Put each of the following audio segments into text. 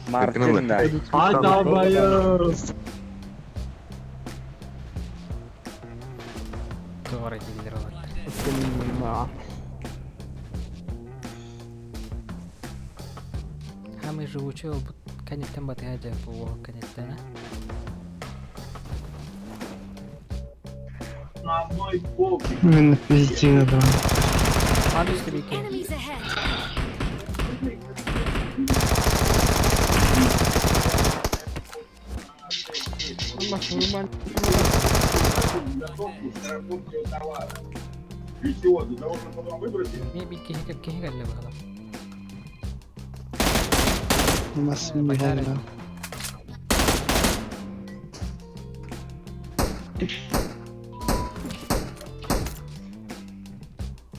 Мартин да. Ай долбоёб. Туох эрэ дииллэр олордор. Самый живучий ылбыт кэнниттэн батыһа дьэ бу уол кэнниттэн а. Мин пиздец да. Адрес тебе Enemies ahead! Эмиэ биир киһи киһи кэллэ быһалар. Нас Михайло.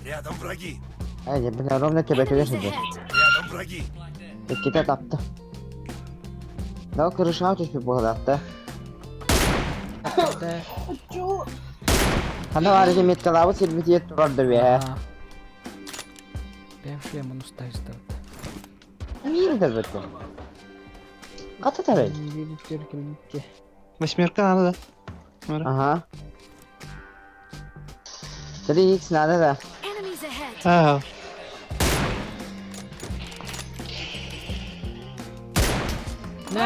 Рядом враги! Эй, бля, ровно тебя Enemies сюда. ahead! Рядом враги! Иккитэ тапта. Да, крышаҕа түспүт буолаахта. Да. Ханна баар меткалаабыт сирбитигэр турар да үөһэ. Бэйэм шлемын устайыстыбыт. Миир да бөттө. Хата тарай. Восьмерка надо, да? Ага. 3х надо да. Enemies ahead! Ага. Нэ,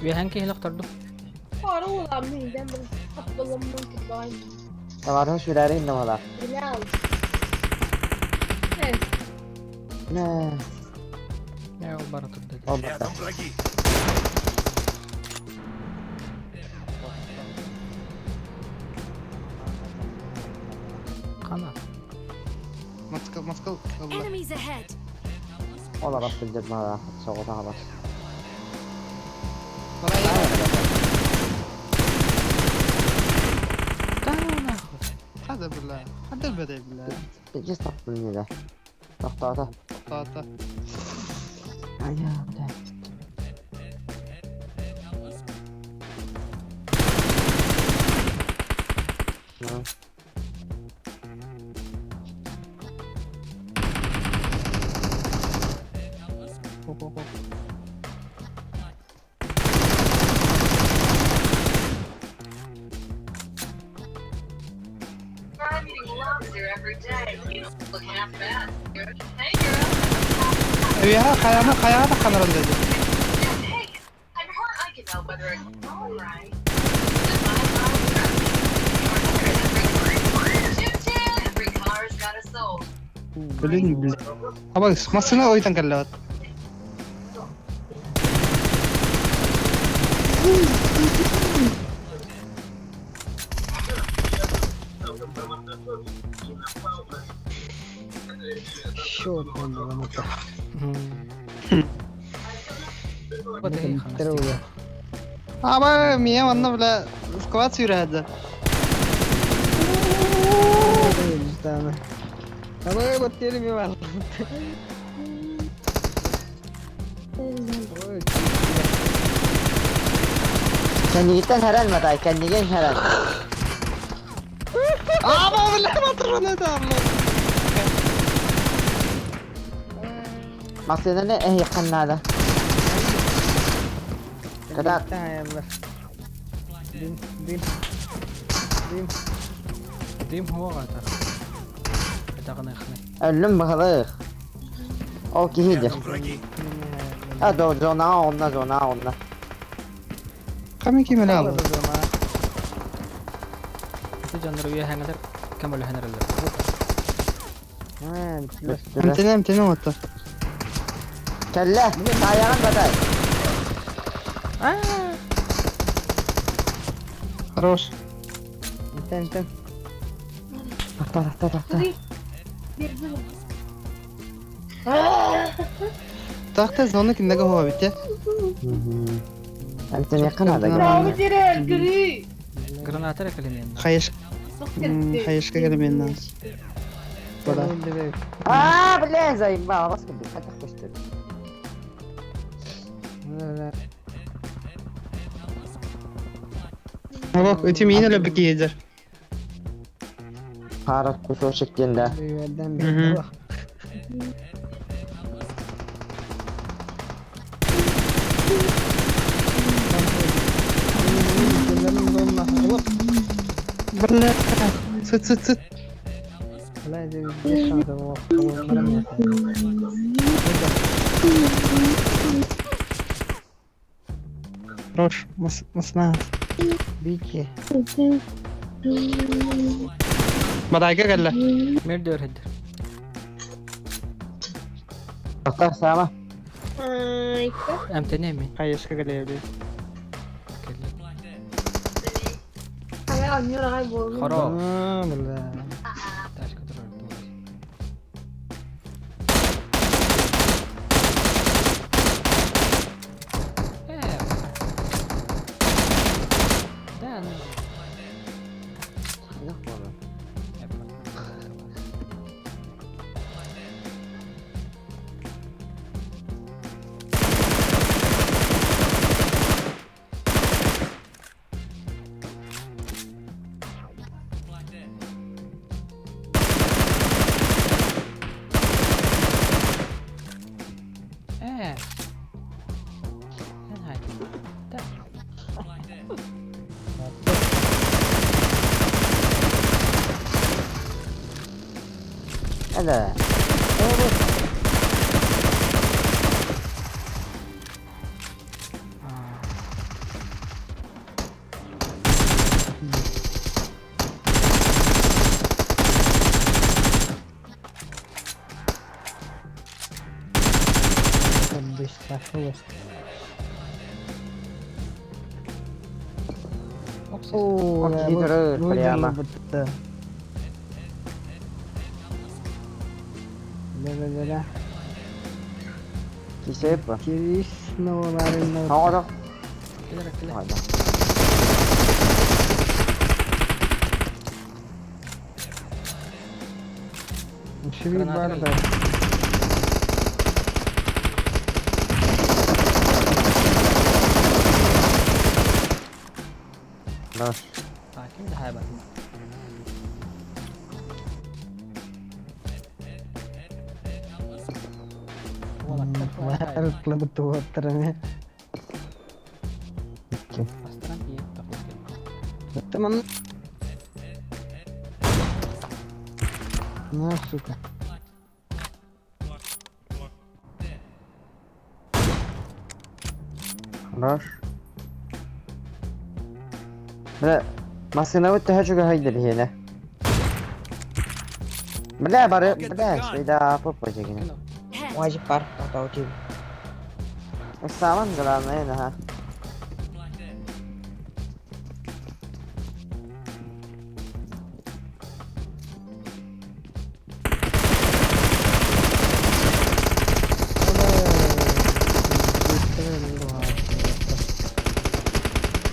үөһэн киһи лохторду. Таварың сүрәри инде Не. Нэ, ол бара турда. Ол барда. Рядом враги! Хана. Москва, Москва. Enemies ahead! Ол арас билдер мага соҕута хабас. Да нахуй. Хада бля. Хада бля бля. Пиздец таптым не да. Тоқтата. Тата. Ая, бля. Ну. I'm eating lobster every day. You look half bad. Hey, girl. Üyähä хайаана хайаана ханаран деді. Hey, I'm hurt. I can tell whether it's all right. Then my eyes are Every toot Every car's got a soul. Блин, блин. Аба, машина ойтан кэллэбит. Батыһы ханастык. Аба, мия манна бля, сквад сүүрээдэ. Кэннигиттэн хэрэн матай, кэннигин хэрэн. Аба, бля, батырын это, бля. Массыынаны эһиэххин наада. Кытаат. Дым хуаҕа Этаҕыныхны. Өллүм быһалыах. Ол киһи Рядом враги! А, до зона онна, зона онна. Ками кимеле алды? Ити дьоннор үөһэҥэлэр көмөлөһөн эрэллэр. Антена, антена отто. Кэллэ, таайаҕын батай. Хорош. Тохто, тохто, тохто. Тахта зона киндеге хуа битте. Антенекка надо. Граната эрэ кэлимиэн. Хайыш. Хайышка келемен нас. Бада. А, блин, заебал, вас кубик, хотя хочешь. Аллах, эти миин эле бики едер. Пара кусочек ден да. Бля, сыт, сыт, сыт. Бля, здесь шанс Хорош, масна. Бики. Бадайга кэллэ. Мир дөр хэдэр. Тоқтар сама. Эмтэне ми. Хайышка кэлэ. Хоро. А, бля. Ташка турар. Э. Да, ну. Э. Да. Это. О, Прямо. Да-да-да-да. Кисеп. Кирис, Оҕото. Кэлэр кэлэр. Ой, да. Шиви Граната бар да. Да. А, ким да хайбар. Астаран тиийэн тахлык. Таман. На, сука. Хорош. Бля, машина вот хочу гайдер хене. Бля, бары, бля, сюда попозже. Head. Wajib par atau di Саман главное, ага.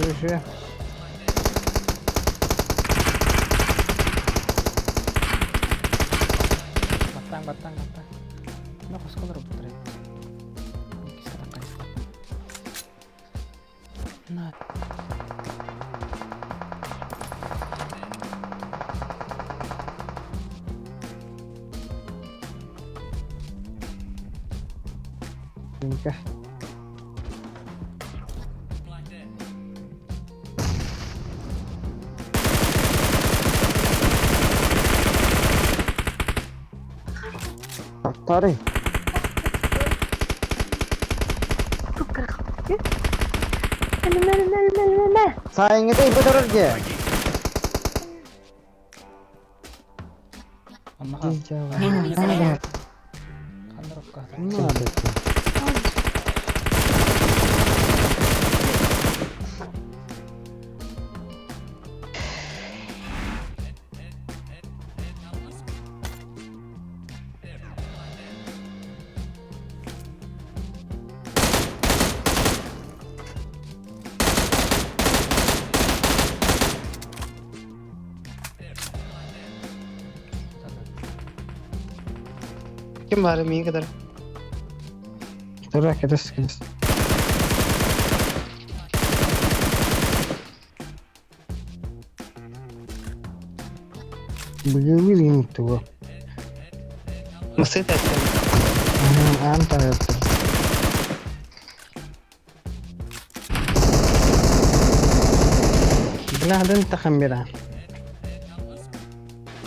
Слушай. Батаң, батаң, батаң. Ну, хосколор бутрай. На. Инка. Тары. Сайыңы дей бұдырыр ге. Оннаха. Enemies ahead. Хандарокка. Ну, Ким бар мин кадар? Тура кедес кедес. Бүгүн тугу. Масыта. Анта. Бля, дын тахамбира.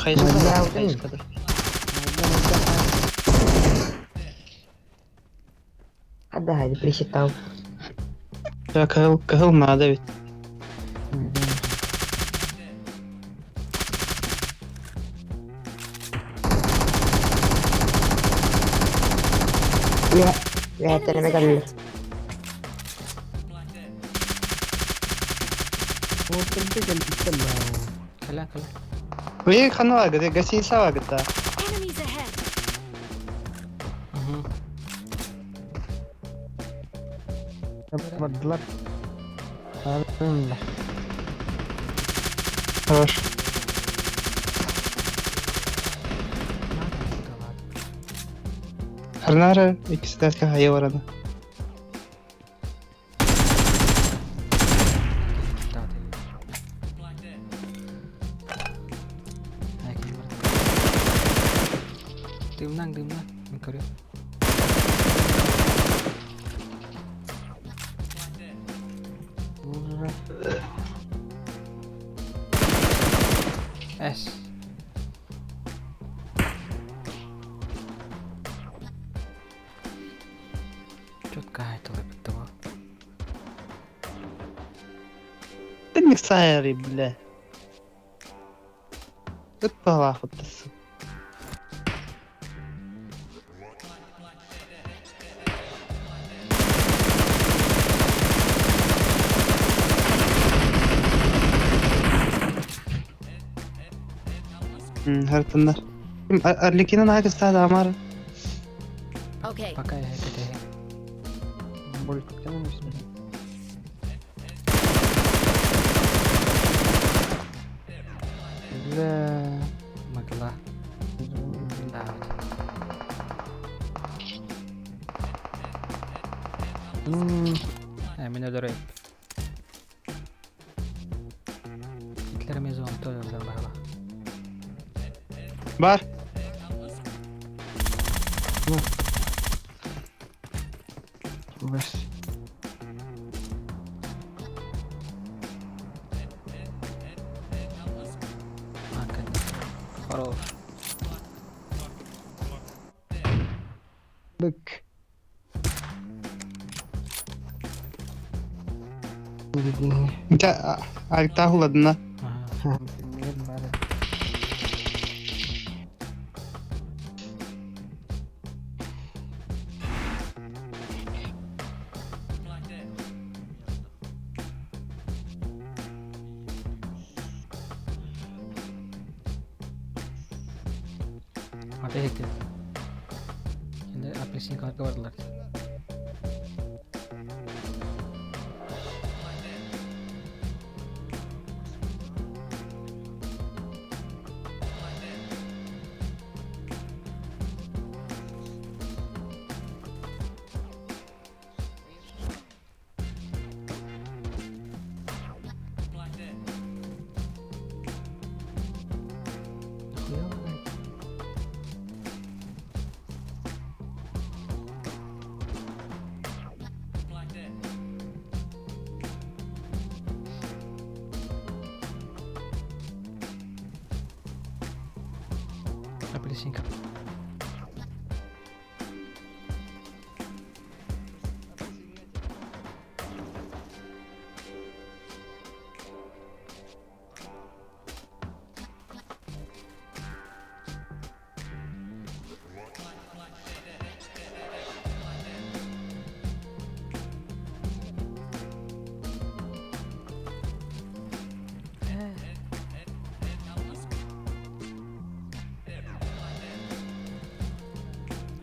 Хайысхада, хайысхада. Хадда хайды присчитал. Да, кыһыл, кыһыл наада эбит. Үөһэттэн эмэ кэллэ. Кэлэ, кэлэ. Вы ханна бааргыт, гостиница бааргыт да. Enemies ahead. Угу. Бардылар. Хорош. Надо, да ладно. Арнара иккистэскэ хайа барана. Да, ты. Ай, ким бар. Дымнаң, дымна. Мин көрүөм. Эс. Четко айтылып бітті ғой. Ты не сайри, бля. Ыт балаахыттасы. Хартыннар. Арлекина нагыстады Амара. Okay. Пока я это Бля. Могла. Да, вот. Ә, мин өлөрөйм. Итлер мезон төлөлөр барла. Бар. Бэс. А, конечно. Хорош. Бык. Алта хуладына. Ага. А ты хекти. Енді апельсинкаларга бардылар. Нахуя лагает? Апельсинка.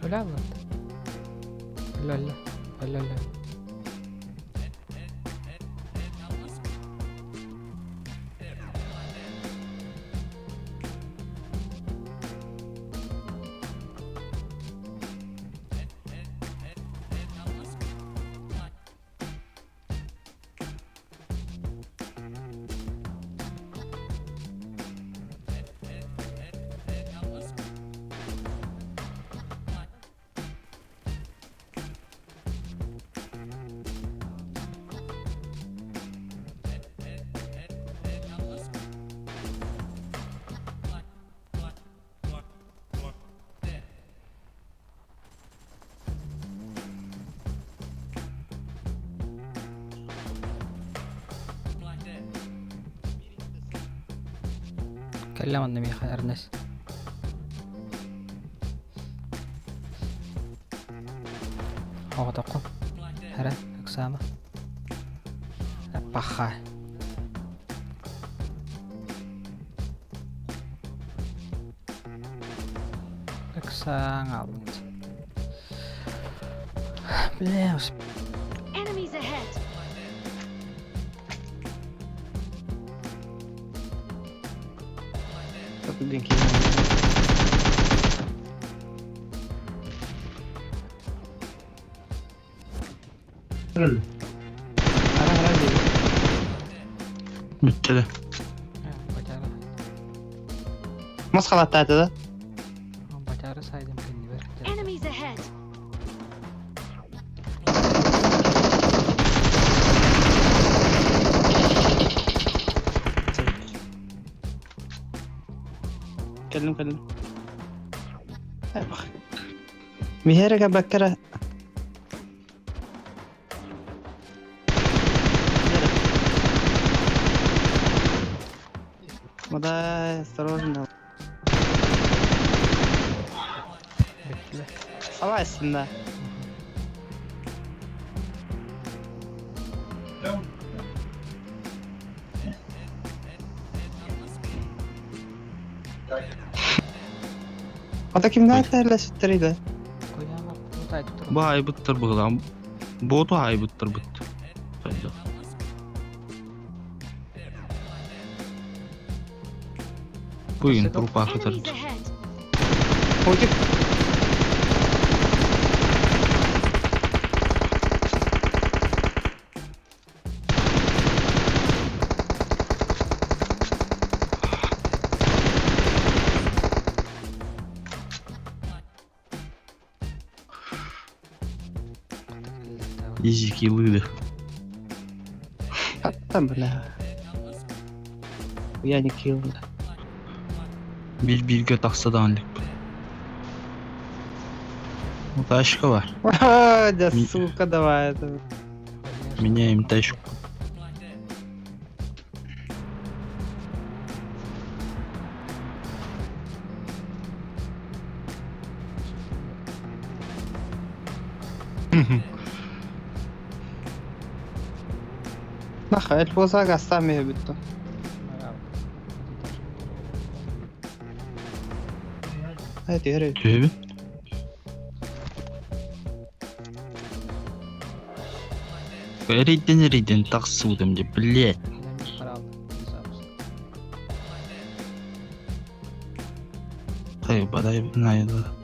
Öyle anlattı. Öyle öyle. Öyle öyle. Кэллэ манна миэхэ Эрнест. Оҕотоххун. Эрэ, ыксаама. Паха. Ыксаан хаалбыт. Бля, Enemies ahead. Бүттэ да. Мас халаттаата да? Бачаары сайдым кэннибэр. Enemies ahead. Кэллим кэллим. Миһэрэ кэбэккэрэ. Модай, осторожно. Давай сюда. Ата кимнәр тәрләшеп иде? Бу айбыттар быһылаан. Боту айбыттар быт. Хайда. Буйын трупа Enemies кытырды. ahead. Котик. Изи киллы. Там, бля. Я не килл, бля. Bir birге тахса даҕаны Тачка бар. О, да сука, давай это. Меняем тачку. Нахуй, это гастами бүтті. Hadi yürü. Түһэбин. Эрийден эрийден тахсыбытым дии, блядь. Хайы, бадай, найда.